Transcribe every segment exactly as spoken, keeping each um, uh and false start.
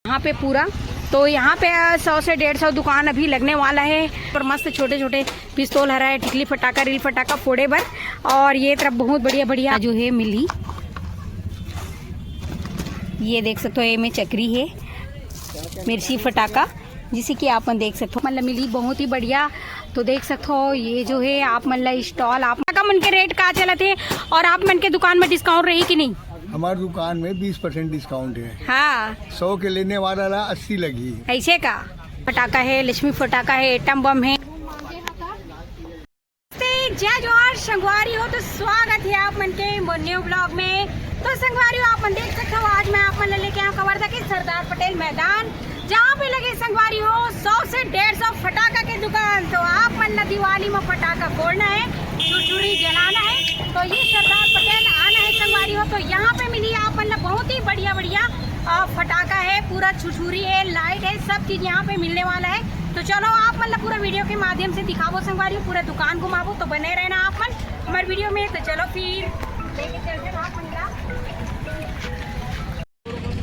यहाँ पे पूरा, तो यहाँ पे सौ से डेढ़ सौ दुकान अभी लगने वाला है। और मस्त छोटे छोटे पिस्तौल हरा है, टिकली फटाका, रील फटाका फोड़े बर। और ये तरफ बहुत बढ़िया बढ़िया जो है मिली, ये देख सकते हो, ये में चकरी है, मिर्ची फटाका, जिसे कि आप मन देख सकते हो, मतलब मिली बहुत ही बढ़िया। तो देख सकते हो, ये जो है आप मन ला स्टॉल, आप का मन के रेट का चलत है और आप मन के दुकान में डिस्काउंट रही कि नहीं? हमारी दुकान में बीस परसेंट डिस्काउंट है। हाँ। सौ के लेने वाला ला अस्सी लगी। ऐसे का? फटाका है, लक्ष्मी फटाका है, एटम बम है। नमस्ते, जय जोहार संगवारी हो। तो स्वागत है आप मन के मोर न्यू ब्लॉग में। तो संगवारी हो, आप मन देख सकते हो, आज मैं आप मन ला लेके आया हूँ कवर्धा के सरदार पटेल मैदान, जहाँ पे लगे संगवारी हो सौ से डेढ़ सौ फटाका के दुकान। तो आप मन ला दिवाली में फटाका फोड़ना है, छुरछुरी जलाना है, तो ये सरदार पटेल आना है संगवारी हो। तो यहाँ पे मिली आप मन ला बहुत ही बढ़िया बढ़िया, अ, फटाका है, पूरा छुरछुरी है, लाइट है, सब चीज यहाँ पे मिलने वाला है। तो चलो आप मन ला पूरा वीडियो के माध्यम से दिखाबो संगवारी हो, पूरा दुकान घुमाबो। तो बने रहना आप मन हमारे वीडियो में। तो चलो फिर लेके चलते हैं आप मन ला।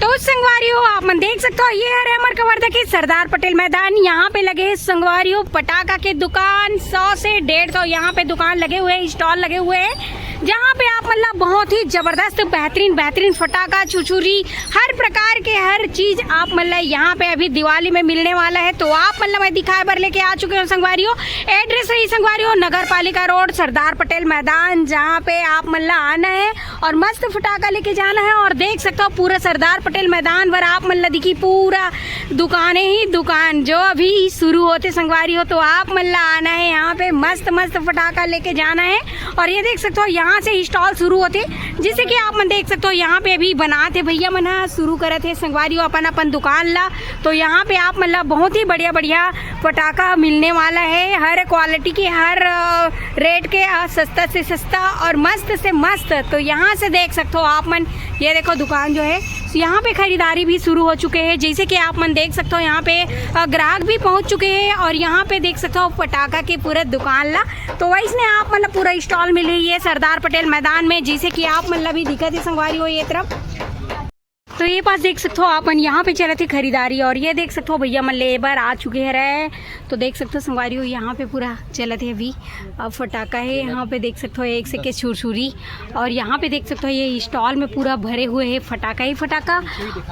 तो संगवारी हो, आप मन देख सकते हो, ये हरे हमर कवर्धा के सरदार पटेल मैदान। यहाँ पे लगे हे संगवारी हो पटाखा के दुकान, सौ से डेढ़ सौ यहाँ पे दुकान लगे हुए हैं, स्टॉल लगे हुए हैं, जहाँ पे आप मतलब बहुत ही जबरदस्त, बेहतरीन बेहतरीन फटाखा, छुरछुरी, हर प्रकार के हर चीज आप मतलब यहाँ पे अभी दिवाली में मिलने वाला है। तो आप मतलब मैं दिखाए बर लेके आ चुके हो संगवारी हो। एड्रेस रही संगवारी हो नगर पालिका रोड, सरदार पटेल मैदान, जहाँ पे आप मतलब आना है और मस्त फटाका लेके जाना है। और देख सकते हो पूरा सरदार पटेल मैदान बर आप मन ला दिखी पूरा दुकानें ही दुकान, जो अभी शुरू होते संगवारी हो, तो आप मन ला आना है यहाँ पे, मस्त मस्त फटाका लेके जाना है। और ये देख सकते हो यहाँ से स्टॉल शुरू होते, जैसे कि आप मन देख सकते हो यहाँ पे अभी बनाते भैया मन ह शुरू करत है संगवारी हो अपन अपन दुकान ला। तो यहाँ पे आप मन ला बहुत ही बढ़िया बढ़िया फटाका मिलने वाला है, हर क्वालिटी के, हर, अ, रेट के, अ, सस्ता से सस्ता और मस्त से मस्त। तो यहाँ से देख सकते हो आप मन, ये देखो दुकान जो है, यहाँ पे खरीदारी भी शुरू हो चुके हैं। जैसे कि आप मन देख सकते हो यहाँ पे, अ, ग्राहक भी पहुँच चुके हैं और यहाँ पे देख सकते हो पटाखा के पूरे दुकान ला। तो वैसने आप मन ला पूरा स्टॉल मिली है सरदार पटेल मैदान में, जैसे कि आप मन ला भी दिखत है संगवारी हो ये तरफ। तो ये पास देख सकते हो आप मन, यहाँ पे चलत है खरीदारी और ये देख सकते हो भैया मन लेबर आ चुके हैं रे। तो देख सकते हो संगवारी हो यहाँ पे पूरा चलत है अभी, अ, फटाका है। यहाँ पे देख सकते हो एक से के छुरछुरी और यहाँ पे देख सकते हो ये स्टॉल में पूरा भरे हुए हैं फटाका ही फटाका।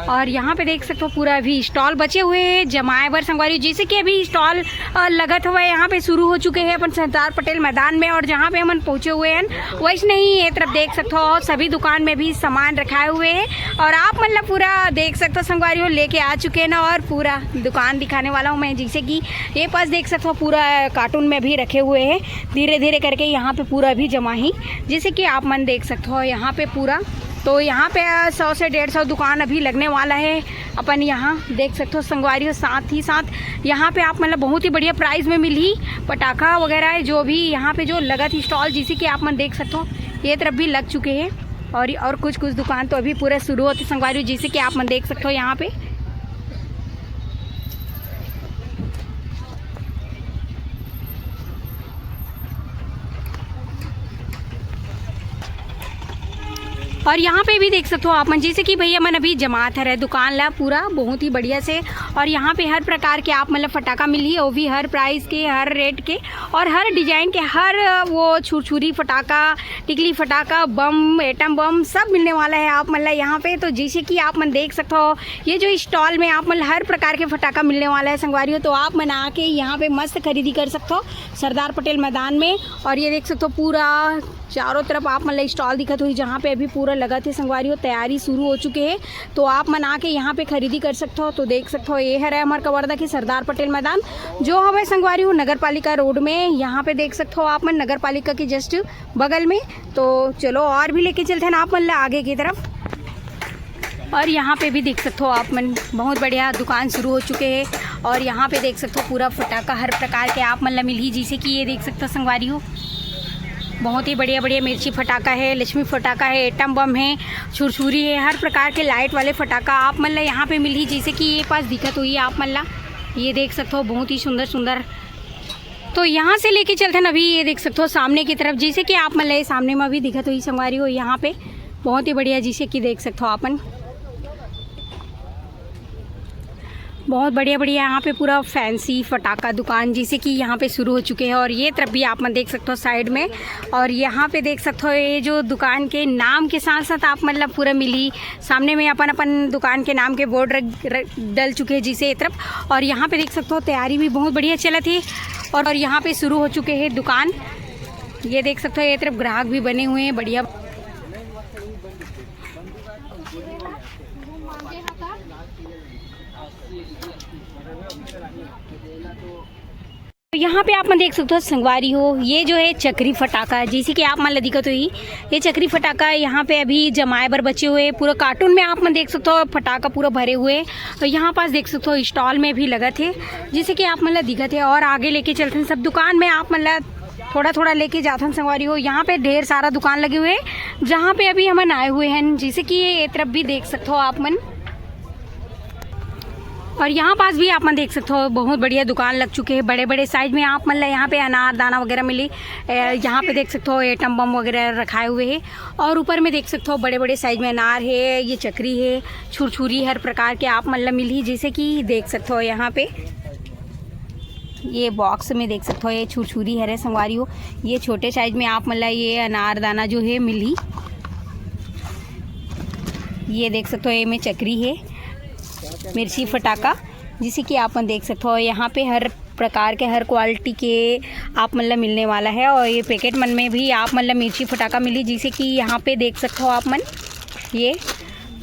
और यहाँ पे देख सकते हो पूरा अभी स्टॉल बचे हुए हैं जमाए बर संगवारी हो, जैसे कि अभी स्टॉल, अ, लगत हुआ है यहाँ पे शुरू हो चुके हैं अपन सरदार पटेल मैदान में। और जहाँ पे हमन पहुँचे हुए हैं वैसने ही ये तरफ देख सकते हो सभी दुकान में भी सामान रखाए हुए हैं। और आप मतलब पूरा देख सकते हो संगवारी हो लेके आ चुके हैं ना, और पूरा दुकान दिखाने वाला हूँ मैं। जैसे कि ये पास देख सकते हो पूरा कार्टून में भी रखे हुए हैं, धीरे धीरे करके यहाँ पे पूरा भी जमा ही। जैसे कि आप मन देख सकते हो यहाँ पे पूरा, तो यहाँ पे सौ से डेढ़ सौ दुकान अभी लगने वाला है अपन यहाँ देख सकते हो संगवारी हो। साथ ही साथ यहाँ पे आप मतलब बहुत ही बढ़िया प्राइस में मिली पटाखा वगैरह है, जो भी यहाँ पे जो लगत ही स्टॉल, जैसे कि आप मन देख सकते हो ये तरफ भी लग चुके हैं। और और कुछ कुछ दुकान तो अभी पूरा शुरू होते संगवारी हो, जैसे कि आप मन देख सकते हो यहाँ पे। और यहाँ पे भी देख सकते हो आप मन, जैसे कि भैया मन अभी जमात हरे दुकान ला पूरा बहुत ही बढ़िया से। और यहाँ पे हर प्रकार के आप मतलब फटाका मिलही, वो भी हर प्राइस के, हर रेट के और हर डिजाइन के, हर वो छुरछुरी फटाका, टिकली फटाका, बम, एटम बम सब मिलने वाला है आप मन ला यहाँ पे। तो जैसे कि आप मन देख सकते हो ये जो स्टॉल में आप मन ला हर प्रकार के फटाका मिलने वाला है संगवारी हो। तो आप मन आके यहाँ पे मस्त खरीदी कर सकते हो सरदार पटेल मैदान में। और ये देख सकते हो पूरा चारों तरफ आप मन ला स्टॉल दिखत होही, जहाँ पे अभी पूरा लगत है संगवारी हो, तैयारी शुरू हो चुके है। तो आप मन आके यहाँ पे खरीदी कर सकते हो। तो देख सकते हो ये हरे हमर कवर्धा के सरदार पटेल मैदान, जो हवे संगवारी हो नगर पालिका रोड में। यहाँ पे देख सकते हो आप मन नगर पालिका के जस्ट बगल में। तो चलो और भी लेके चलते हैं आप मन ला आगे की तरफ। और यहाँ पे भी देख सकते हो आप मन, बहुत बढ़िया दुकान शुरू हो चुके हैं। और यहाँ पे देख सकते हो पूरा फटाका हर प्रकार के आप मन ला मिलही, जैसे कि ये देख सकते हो संगवारी हो, बहुत ही बढ़िया बढ़िया मिर्ची फटाका है, लक्ष्मी फटाका है, एटम बम है, छुरछुरी है, हर प्रकार के लाइट वाले फटाका आप मन ला यहाँ पे मिलही, जैसे कि ये पास दिखत होही आप मन ला, ये देख सकते हो बहुत ही सुंदर सुंदर। तो यहाँ से लेके चलते हैं अभी, ये देख सकते हो सामने की तरफ, जैसे कि आप मन ला ये सामने में अभी दिखत होही संगवारी हो, यहाँ पे बहुत ही बढ़िया, जैसे कि देख सकते हो आप मन। बहुत बढ़िया बढ़िया यहाँ पे पूरा फैंसी फटाका दुकान जैसे कि यहाँ पे शुरू हो चुके हैं। और ये तरफ भी आप मन देख सकते हो साइड में। और यहाँ पे देख सकते हो ये जो दुकान के नाम के साथ साथ आप मतलब पूरा मिली, सामने में अपन अपन दुकान के नाम के बोर्ड रख, रख, डल चुके हैं जैसे ये तरफ। और यहाँ पे देख सकते हो तैयारी भी बहुत बढ़िया चलत है। और, और यहाँ पे शुरू हो चुके हैं दुकान, ये देख सकते हो ये तरफ ग्राहक भी बने हुए हैं बढ़िया। तो यहाँ पे आप मन देख सकते हो संगवारी हो, ये जो है चकरी फटाका, जैसे कि आप मन ला दिखत होही, ये चकरी फटाका यहाँ पे अभी जमाए बर बचे हुए, पूरा कार्टून में आप मन देख सकते हो फटाका पूरा भरे हुए। और यहाँ पास देख सकते हो स्टॉल में भी लगत है, जैसे कि आप मन ला दिखत है। और आगे लेके चलते हैं सब दुकान में, आप मन ला थोड़ा थोड़ा लेके जाथन संगवारी हो। यहाँ पे ढेर सारा दुकान लगे हुए हैं, जहाँ पे अभी हमन आए हुए हैं, जैसे कि ये तरफ भी देख सकते हो आप मन। और यहाँ पास भी आप मन देख सकते हो बहुत बढ़िया दुकान लग चुके हैं, बड़े बड़े साइज में आप मन ला यहाँ पे अनार दाना वगैरह मिली। ए, यहाँ पे देख सकते हो एटम बम वगैरह रखाए हुए हैं। और ऊपर में देख सकते हो बड़े बड़े साइज में अनार है, ये चकरी है, छुरछुरी हर प्रकार के आप मन ला मिलही, जैसे कि देख सकते हो यहाँ पे ये बॉक्स में देख सकते हो ये छुरछुरी हरे संगवारी हो। ये छोटे साइज में आप मन ला ये अनार दाना जो है मिलही। ये देख सकते हो ये में चकरी है, मिर्ची फटाका, जैसे कि आप मन देख सकते हो यहाँ पे हर प्रकार के हर क्वालिटी के आप मन ला मिलने वाला है। और ये पैकेट मन में भी आप मन ला मिर्ची फटाका मिली, जैसे कि यहाँ पे देख सकते हो आप मन ये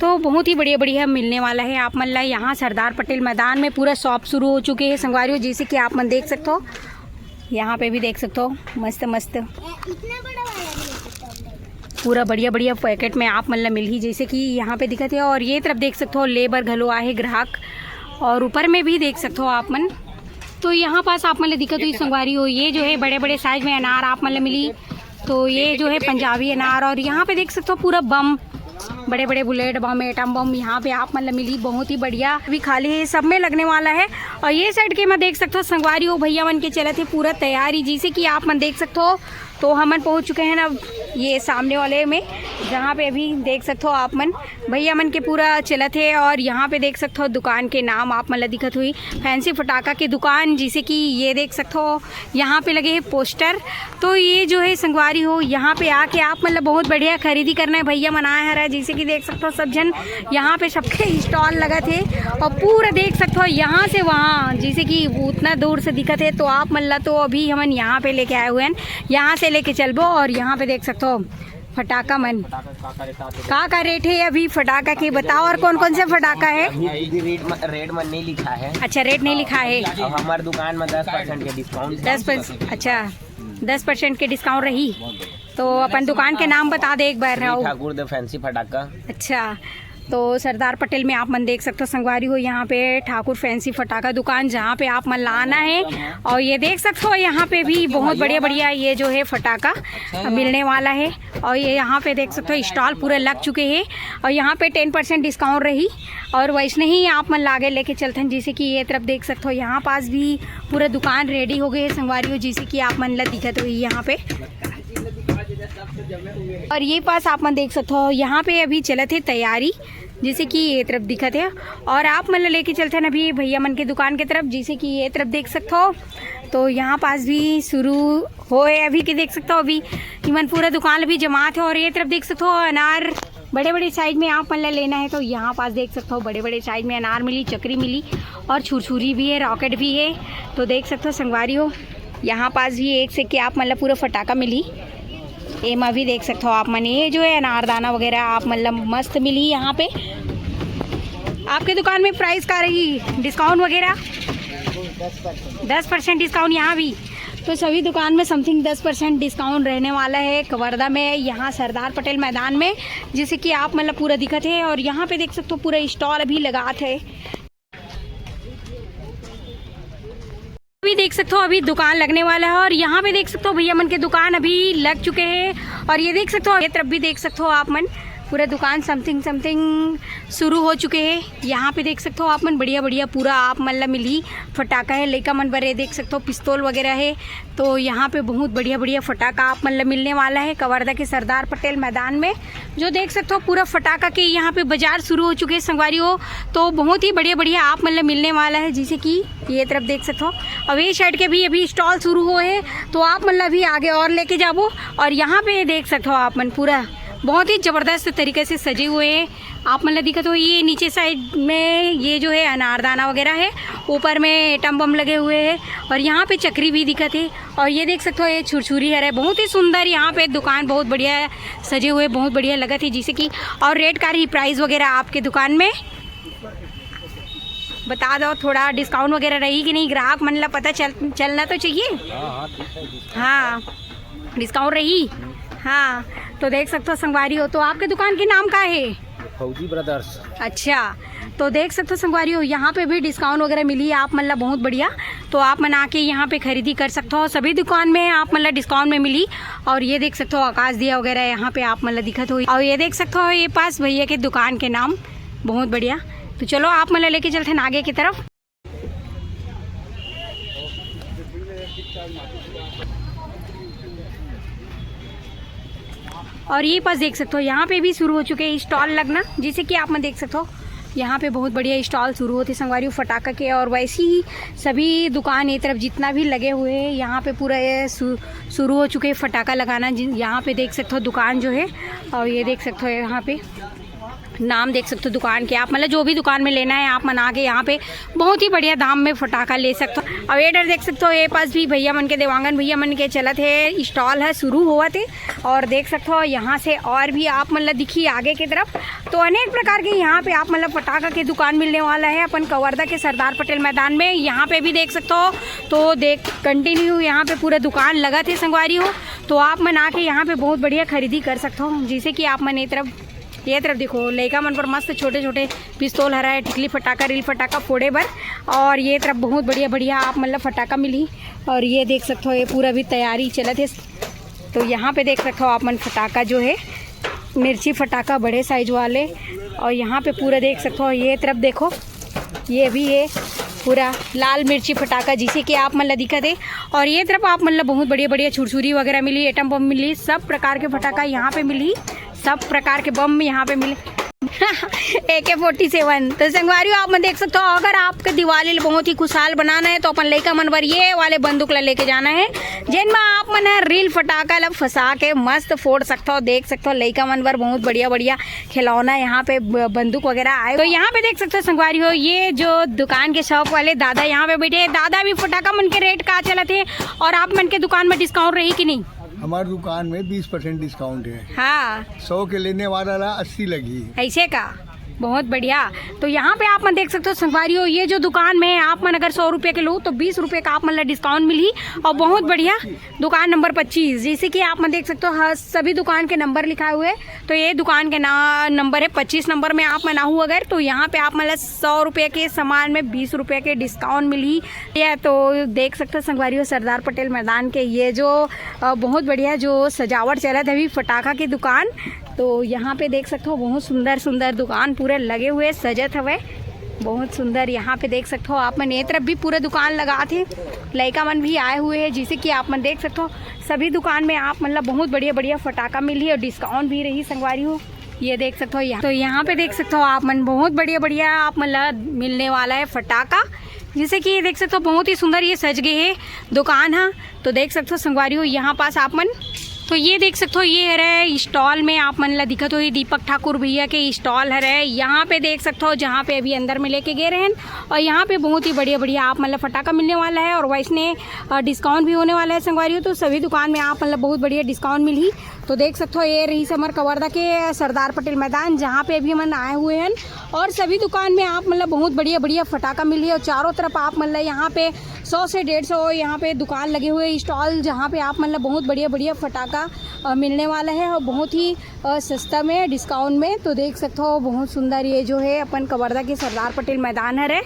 तो बहुत ही बढ़िया बढ़िया मिलने वाला है आप मन ला। यहाँ सरदार पटेल मैदान में पूरा शॉप शुरू हो चुके हैं संगवारी हो, जैसे कि आप मन देख सकते हो। यहाँ पे भी देख सकते हो मस्त मस्त पूरा बढ़िया बढ़िया पैकेट में आप मन ला मिलही, जैसे कि यहाँ पे दिखत है। और ये तरफ देख सकते हो लेबर घलो आहे ग्राहक, और ऊपर में भी देख सकते हो आप मन। तो यहाँ पास आप मन ला दिखत हुई संगवारी हो, ये जो है बड़े बड़े साइज में अनार आप मन ला मिली। तो ये जो है पंजाबी अनार, और यहाँ पे देख सकते हो पूरा बम, बड़े बड़े बुलेट बम, एटम बम यहाँ पे आप मन ला मिली, बहुत ही बढ़िया। अभी खाली है, सब में लगने वाला है। और ये साइड के मैं देख सकते हो संगवारी हो, भैया मन के चलत है पूरा तैयारी, जैसे कि आप मन देख सकते हो। तो हमन पहुँच चुके हैं ना ये सामने वाले में, जहाँ पे अभी देख सकते हो आप मन भैया मन के पूरा चलत है। और यहाँ पे देख सकते हो दुकान के नाम आप मन ला दिखत हुई, फैंसी फटाका के दुकान, जैसे कि ये देख सकते हो यहाँ पे लगे है पोस्टर। तो ये जो है संगवारी हो, यहाँ पे आके आप मतलब बहुत बढ़िया खरीदी करना है। भैया मन आए हरा, जैसे कि देख सकते हो सब झन यहाँ पे सबके स्टॉल लगत है। और पूरा देख सकते हो यहाँ से वहाँ, जैसे कि उतना दूर से दिखत है, तो आप मन ला तो अभी हमन यहाँ पे लेके आए हुए हैं, यहाँ से लेके चलबो। और यहाँ पे देख सकते हो फटाका मन का का रेट है अभी फटाका के बताओ, और कौन कौन से फटाका है? अभी रेट रेट मन नहीं लिखा है। अच्छा, रेट नहीं लिखा है। अब हमारे दुकान में दस परसेंट के डिस्काउंट। दस परसेंट? अच्छा, दस परसेंट के डिस्काउंट रही। तो अपन दुकान के नाम बता दे एक बार। ठाकुर द फैंसी फटाका। अच्छा, तो सरदार पटेल में आप मन देख सकते हो संगवारी हो, यहाँ पे ठाकुर फैंसी फटाका दुकान, जहाँ पे आप मन ला आना है। और ये देख सकते हो यहाँ पे भी बहुत बढ़िया बढ़िया ये जो है फटाका मिलने वाला है। और ये यहाँ पे देख सकते हो स्टॉल पूरे लग चुके हैं, और यहाँ पे टेन परसेंट डिस्काउंट रही। और वैसने ही आप मन ला आगे लेके चलथन, जैसे कि ये तरफ देख सकते हो यहाँ पास भी पूरा दुकान रेडी हो गए है संगवारी हो, जैसे कि आप मन ला दिखत हुई यहाँ पे। और ये पास आप मन देख सकते हो यहाँ पे अभी चलत है तैयारी, जैसे कि ये तरफ दिखत है। और आप मन ला लेके चलथन अभी भैया मन के दुकान के तरफ, जैसे कि ये तरफ देख सकते हो। तो यहाँ पास भी शुरू होए अभी के देख सकते हो, अभी इमन पूरा दुकान अभी जमात है। और ये तरफ देख सकते हो अनार बड़े बड़े साइज में आप मन ला लेना है तो यहाँ पास देख सकते हो बड़े बड़े साइज में अनार मिली, चकरी मिली और छुरछुरी भी है, रॉकेट भी है। तो देख सकते हो संगवारी हो, यहाँ पास भी एक से कि आप मन ला पूरा फटाका मिली। एमा भी देख सकते हो आप मन, ये जो है अनारदाना वगैरह आप मन ला मस्त मिली यहाँ पे। आपके दुकान में प्राइस का रही डिस्काउंट वगैरह? दस परसेंट डिस्काउंट यहाँ भी। तो सभी दुकान में समथिंग दस परसेंट डिस्काउंट रहने वाला है कवर्धा में, यहाँ सरदार पटेल मैदान में, जैसे कि आप मन ला पूरा दिखत है। और यहाँ पे देख सकते हो पूरा स्टॉल अभी लगात है। अभी देख सकते हो अभी दुकान लगने वाला है। और यहाँ पे देख सकते हो भैया मन के दुकान अभी लग चुके हैं। और ये देख सकते हो ये तरफ भी देख सकते हो आप मन, पूरा दुकान समथिंग समथिंग शुरू हो चुके हे। यहाँ पे देख सकथो आप मन, बढ़िया बढ़िया पूरा आप मन ला मिलही। फटाका हे लइका मन बर, ये देख सकथो पिस्तौल वगैरह हे। तो यहाँ पे बहुत बढ़िया बढ़िया फटाका आप मन ला मिलने वाला है कवर्धा के सरदार पटेल मैदान में। जो देख सकथो पूरा फटाका के यहाँ पे बाजार शुरू हो चुके हैं संगवारी हो। तो बहुत ही बढ़िया बढ़िया आप मन ला मिलने वाला है, जैसे कि ये तरफ देख सकथो। और ये साइड के भी अभी स्टॉल शुरू हुए हैं, तो आप मन ला भी आगे और लेके जाबो। और यहाँ पे देख सकथो आप मन पूरा बहुत ही जबरदस्त तरीके से सजे हुए हैं। आप मन ला दिखत हो ये नीचे साइड में ये जो है अनारदाना वगैरह है, ऊपर में एटम बम लगे हुए हैं और यहाँ पे चक्री भी दिखत है। और ये देख सकते हो ये छुरछुरी हरे, बहुत ही सुंदर यहाँ पे दुकान, बहुत बढ़िया सजे हुए, बहुत बढ़िया लगत है जैसे कि। और रेट का रही प्राइस वगैरह आपके दुकान में बता दो, थोड़ा डिस्काउंट वगैरह रही कि नहीं, ग्राहक मन ला पता चल चलना तो चाहिए। हाँ, हाँ, ठीक है, डिस्काउंट। हाँ, डिस्काउंट रही। हाँ, तो देख सकते हो संगवारी हो, तो आपके दुकान के नाम का है? फौजी ब्रदर्स। अच्छा, तो देख सकते हो संगवारी हो, यहाँ पे भी डिस्काउंट वगैरह मिली है आप मन ला बहुत बढ़िया। तो आप मन आके यहाँ पे खरीदी कर सकते हो। सभी दुकान में आप मन ला डिस्काउंट में मिली। और ये देख सकते हो आकाश दिया वगैरह यहाँ पे आप मन ला दिखत हुई। और ये देख सकते हो ये पास भैया के दुकान के नाम बहुत बढ़िया। तो चलो आप मन ला लेके चलते हैं आगे की तरफ। और ये पास देख सकते हो यहाँ पे भी शुरू हो चुके हैं स्टॉल लगना, जैसे कि आप मन देख सकते हो यहाँ पे बहुत बढ़िया स्टॉल शुरू होते संगवारी फटाका के। और वैसे ही सभी दुकान ये तरफ जितना भी लगे हुए हैं यहाँ पे पूरा ये शु- शुरू हो चुके हैं फटाका लगाना। जिन यहाँ पे देख सकते हो दुकान जो है, और ये देख सकते हो यहाँ पे नाम देख सकते हो दुकान के आप, मतलब जो भी दुकान में लेना है आप मन आके यहाँ पे बहुत ही बढ़िया दाम में फटाका ले सकते हो। और ये डर देख सकते हो ये पास भी भैया मन के देवांगन भैया मन के चलत है स्टॉल है शुरू हुआ थे। और देख सकते हो यहाँ से और भी आप मन ला दिखी आगे की तरफ तो अनेक प्रकार के यहाँ पे आप मतलब फटाका के दुकान मिलने वाला है अपन कवर्धा के सरदार पटेल मैदान में। यहाँ पे भी देख सकते हो तो देख कंटिन्यू यहाँ पे पूरा दुकान लगा थे संगवारी हो। तो आप मन आके यहाँ पे बहुत बढ़िया खरीदी कर सकते हो, जैसे कि आप मन ये तरफ ये तरफ देखो लइका मन पर मस्त छोटे छोटे पिस्तौल हरा है, टिकली फटाका, रील फटाका फोड़े बर। और ये तरफ बहुत बढ़िया बढ़िया आप मतलब फटाका मिली। और ये देख सकते हो ये पूरा भी तैयारी चलत है। तो यहाँ पे देख सकते हो आप मन फटाका जो है मिर्ची फटाका बड़े साइज वाले। और यहाँ पे पूरा देख सकते हो ये तरफ देखो ये भी है पूरा लाल मिर्ची फटाका जिसे कि आप मन ला दिखत है। और ये तरफ आप मन ला बहुत बढ़िया बढ़िया छुरछुरी वगैरह मिली, एटम बम मिली, सब प्रकार के फटाका यहाँ पे मिली, सब प्रकार के बम यहाँ पे मिले। ए के फोर्टी सेवन। तो संगवारी हो आप मन देख सकते हो अगर आपके दिवाली ला बहुत ही खुशहाल बनाना है तो अपन लइका मन बर ये वाले बंदूक ला लेके जाना है, जेन में आप मन ह रील फटाका ला फंसा के मस्त फोड़ सकते हो। देख सकते हो लइका मन बर बहुत बढ़िया बढ़िया खिलौना यहाँ पे ब- बंदूक वगैरह आए। तो यहाँ पे देख सकते हो संगवारी हो ये जो दुकान के शॉप वाले दादा यहाँ पे बैठे हैं। दादा भी फटाका मन के रेट का चलत है और आप मन के दुकान में डिस्काउंट रही कि नहीं? हमारे दुकान में बीस परसेंट डिस्काउंट है। हाँ। सौ के लेने वाला ला अस्सी लगी। ऐसे का? बहुत बढ़िया। तो यहाँ पे आप मन देख सकते हो संगवारी हो ये जो दुकान में आप मन अगर सौ रुपये के लो तो बीस रुपये का आप मन ला डिस्काउंट मिली। और बहुत बढ़िया दुकान नंबर पच्चीस, जैसे कि आप मन देख सकते हो हर सभी दुकान के नंबर लिखा हुआ है। तो ये दुकान के ना नंबर है पच्चीस नंबर में आप मन आहू अगर तो यहाँ पे आप मन ला सौ रुपये के सामान में बीस रुपये के डिस्काउंट मिली। ये तो देख सकते हो संगवारी हो सरदार पटेल मैदान के ये जो अ, बहुत बढ़िया जो सजावट चलत है अभी फटाका की दुकान। तो यहाँ पे देख सकते हो बहुत सुंदर सुंदर दुकान पूरे लगे हुए सजत हवे। बहुत सुंदर यहाँ पे देख सकते हो आप मन ये तरफ भी पूरा दुकान लगा थे। लइका मन भी आए हुए हैं जैसे कि आप मन देख सकते हो सभी दुकान में आप मतलब बहुत बढ़िया बढ़िया फटाका मिली और डिस्काउंट भी रही संगवारी हो। ये देख सकते हो यहाँ तो यहाँ पे देख सकते हो आप मन बहुत बढ़िया बढ़िया आप मन ला मिलने वाला है फटाका। जैसे कि ये देख सकते हो बहुत ही सुंदर ये सज गए है दुकान है। तो देख सकते हो संगवारी हो यहाँ पास आप मन तो ये देख सकते हो ये हरे स्टॉल में आप मन ला दिखत हो ये दीपक ठाकुर भैया के स्टॉल हरे। यहाँ पे देख सकते हो जहाँ पे अभी अंदर में लेके गए रहन। और यहाँ पे बहुत ही बढ़िया बढ़िया आप मन ला फटाका मिलने वाला है और वैसने डिस्काउंट भी होने वाला है संगवारी हो। तो सभी दुकान में आप मन ला बहुत बढ़िया डिस्काउंट मिली। तो देख सकते हो ये रही हमर कवर्धा के सरदार पटेल मैदान जहाँ पे अभी हमन आए हुए हैं। और सभी दुकान में आप मतलब बहुत बढ़िया बढ़िया फटाका मिली और चारों तरफ आप मतलब यहाँ पे सौ से डेढ़ सौ यहाँ पे दुकान लगे हुए स्टॉल जहाँ पे आप मतलब बहुत बढ़िया बढ़िया फटाका अ, मिलने वाला है और बहुत ही अ, सस्ता में डिस्काउंट में। तो देख सकते हो बहुत सुंदर ये जो है अपन कवर्धा के सरदार पटेल मैदान हरे।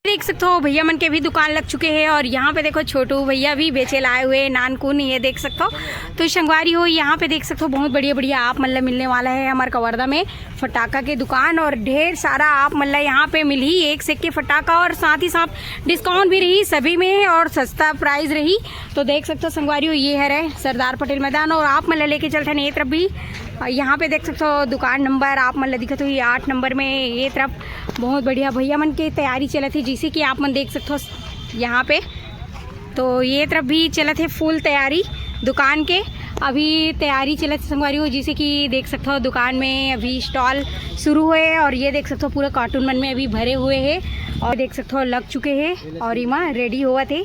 देख सकते हो भैया मन के भी दुकान लग चुके हैं और यहाँ पे देखो छोटू भैया भी बेचे लाए हुए हैं नानकुन, ये देख सकते हो। तो संगवारी हो, यहाँ पे देख सकते हो बहुत बढ़िया बढ़िया आप मन ला मिलने वाला है हमारे कवर्धा में फटाका के दुकान और ढेर सारा आप मन ला यहाँ पे मिली एक से एक के फटाका और साथ ही साथ डिस्काउंट भी रही सभी में और सस्ता प्राइस रही। तो देख सकते हो संगवारी हो, ये हरे सरदार पटेल मैदान और आप मन ला लेके चलथन ये तरफ भी। और यहाँ पे देख सकते हो दुकान नंबर आप मन ला दिखत होही आठ नंबर में, ये तरफ बहुत बढ़िया भैया मन के तैयारी चलत हे, जैसे कि आप मन देख सकते हो यहाँ पे। तो ये तरफ भी चलत हे फुल तैयारी दुकान के, अभी तैयारी चलत हे संगवारी हो, जैसे कि देख सकते हो दुकान में अभी स्टॉल शुरू हुए हैं और ये देख सकते हो पूरा कार्टून मन में अभी भरे हुए हैं और देख सकते हो लग चुके हैं और इमा रेडी होवत हे।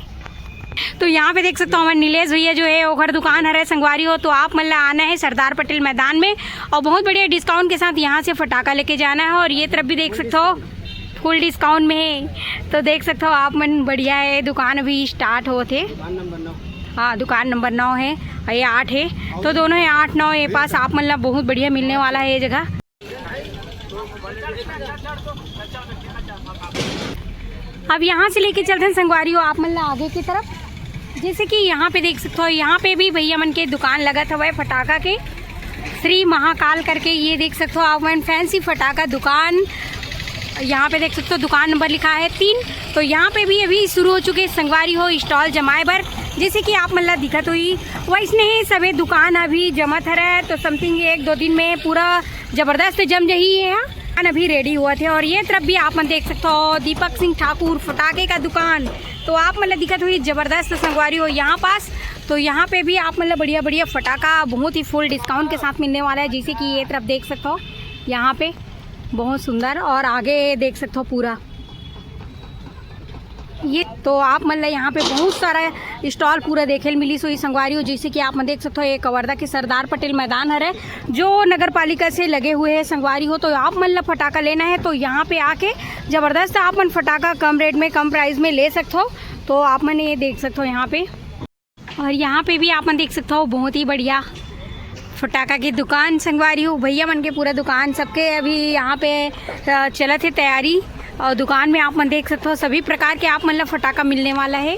तो यहाँ पे देख सकते हो हमारे नीलेश भैया जो है ओखर दुकान हरे संगवारी हो, तो आप मन ला आना है सरदार पटेल मैदान में और बहुत बढ़िया डिस्काउंट के साथ यहाँ से फटाका लेके जाना है। और ये तरफ भी देख सकते हो फुल डिस्काउंट में है, तो देख सकते हो आप मन बढ़िया है। दुकान अभी स्टार्ट होत हे। हाँ, दुकान नंबर नौ है और ये आठ है, तो दोनों है आठ नौ, ये पास आप मन ला बहुत बढ़िया मिलने वाला है ये जगह। अब यहाँ से लेके चलते हैं संगवारी हो आप मन ला आगे की तरफ। जैसे कि यहाँ पे देख सकते हो, यहाँ पे भी भैया मन के दुकान लगत हवय फटाका के, श्री महाकाल करके, ये देख सकते हो आप मन फैंसी फटाका दुकान। यहाँ पे देख सकते हो दुकान नंबर लिखा है तीन। तो यहाँ पे भी अभी शुरू हो चुके संगवारी हो स्टॉल जमाए बर, जैसे कि आप मन ला दिखत होही वैसने ही सभी दुकान अभी जमत हरय। तो समथिंग एक दो दिन में पूरा जबरदस्त जम जही है। दुकान अभी रेडी होवत हे और ये तरफ भी आप मन देख सकते हो दीपक सिंह ठाकुर फटाके का दुकान, तो आप मन ला दिखत होही जबरदस्त संगवारी हो यहाँ पास। तो यहाँ पे भी आप मन ला बढ़िया बढ़िया फटाका बहुत ही फुल डिस्काउंट के साथ मिलने वाला है, जैसे कि ये तरफ देख सकते हो यहाँ पे बहुत सुंदर और आगे देख सकते हो पूरा ये। तो आप मन ला यहाँ पे बहुत सारा स्टॉल पूरा देखे ल मिली सोई संगवारी हो, जैसे कि आप मन देख सकते हो ये कवर्धा के सरदार पटेल मैदान हरे जो नगर पालिका से लगे हुए है संगवारी हो। तो आप मन ला फटाका लेना है तो यहाँ पे आके जबरदस्त आप मन फटाका कम रेट में कम प्राइस में ले सकते हो। तो आप मन ये देख सकते हो यहाँ पे और यहाँ पे भी आप मन देख सकते हो बहुत ही बढ़िया फटाका की दुकान संगवारी हो। भैया मन के पूरा दुकान सबके अभी यहाँ पे अ, चलत हे तैयारी। और दुकान में आप मन देख सकते हो सभी प्रकार के आप मन ला फटाका मिलने वाला है।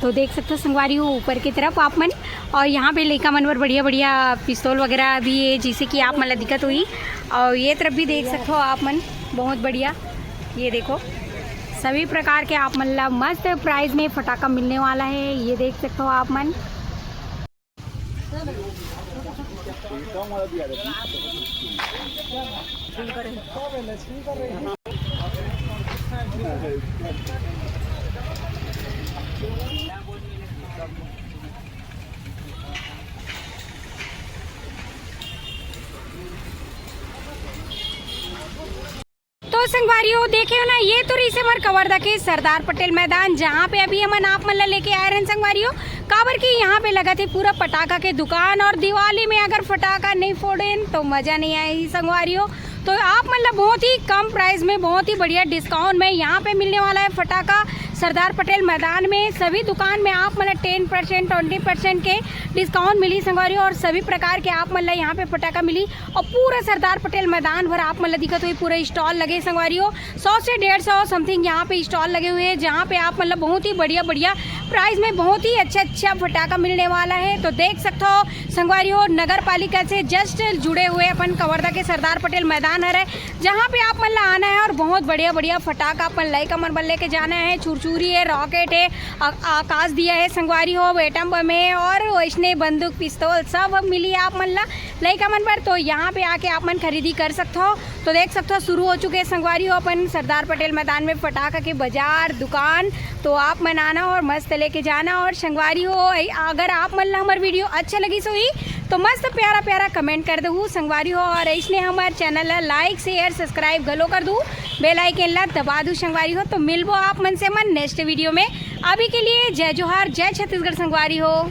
तो देख सकते हो संगवारी हो ऊपर की तरफ आप मन। और यहाँ पे लइका मन बर बढ़िया बढ़िया पिस्तौल वगैरह भी है, जैसे कि आप मन ला दिखत होही। और ये तरफ भी देख सकते हो आप मन बहुत बढ़िया, ये देखो सभी प्रकार के आप मन ला मस्त प्राइस में फटाका मिलने वाला है, ये देख सकते हो आप मन। तो संगवारी हो देखे हो ना, ये तो रहिसे हमर कवर्धा के सरदार पटेल मैदान, जहाँ पे अभी हमन आप मन ला लेके आए रहन संगवारी हो, काबर कि यहाँ पे लगत हे पूरा पटाखा के दुकान और दिवाली में अगर फटाखा नहीं फोड़ेन तो मजा नहीं आए ही संगवारी हो। तो आप मन ला बहुत ही कम प्राइस में बहुत ही बढ़िया डिस्काउंट में यहाँ पे मिलने वाला है फटाखा सरदार पटेल मैदान में। सभी दुकान में आप मन ला टेन परसेंट ट्वेंटी परसेंट के डिस्काउंट मिली संगवारी हो और सभी प्रकार के आप मन ला यहाँ पे फटाखा मिली। और पूरा सरदार पटेल मैदान भर आप मन ला दिखत होही पूरा स्टॉल लगे संगवारी हो, सौ से डेढ़ सौ समथिंग यहाँ पे स्टॉल लगे हुए हैं, जहाँ पे आप मतलब बहुत ही बढ़िया बढ़िया प्राइस में बहुत ही अच्छा अच्छा फटाका मिलने वाला है। तो देख सकते हो संगवारी हो, नगर पालिका से जस्ट जुड़े हुए अपन कवर्धा के सरदार पटेल मैदान हरे, जहाँ पे आप मन ला आना है और बहुत बढ़िया बढ़िया फटाका अपन लइका मन बर लेके जाना है। छुरछुरी है, रॉकेट है, आ-, आकाश दिया है संगवारी हो, एटम बम है और वैसने बंदूक पिस्तौल सब मिली आप मन ला लइका मन बर। तो यहाँ पे आके आप मन खरीदी कर सकते हो। तो देख सकते हो शुरू हो चुके हैं संगवारी हो अपन सरदार पटेल मैदान में फटाका के बाजार दुकान। तो आप मन आना और मस्त लेके जाना। और संगवारी हो, अगर आप मन ला हमार वीडियो अच्छा लगी सोई तो मस्त प्यारा प्यारा कमेंट कर दहू संगवारी हो, और ऐसने हमार चैनल ला लाइक शेयर सब्सक्राइब घलो कर दू, बेल आइकन ला दबा दू संगवारी हो। तो मिलबो आप मन से मन नेक्स्ट वीडियो में। अभी के लिए जय जोहार, जय छत्तीसगढ़ संगवारी हो।